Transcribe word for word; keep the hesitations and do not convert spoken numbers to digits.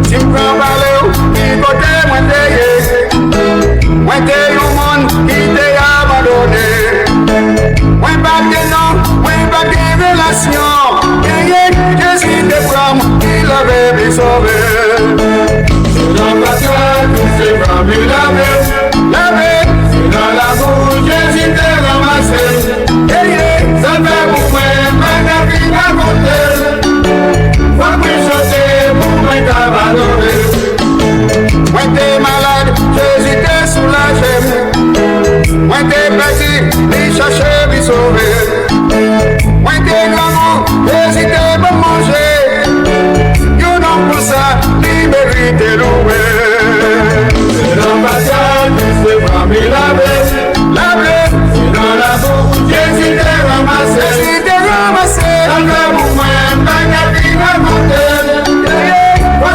Si m pran pale w, ki kote mwen te ye? Mwen te yon moun ki te abandone. Mwen pa t gen non, mwen pa t gen relasyon. Genyen, Jezi te pran m, li lave m, li sove m. Se nan patra, tout se fanmi lave m, lave m. Se nan lamou, Jezi te ranmase m. Eye, sa l fè pou mwen, m pa ka fin rakonte l. Fòk mwen chante pou mwen ka adore. Mwen te malad, Jezi te soulaje m. Mwen te pèdi, li chache, li sove. Mwen te grangou, Jezi te ban m manje. Yon nonm konsa, li merite louwe.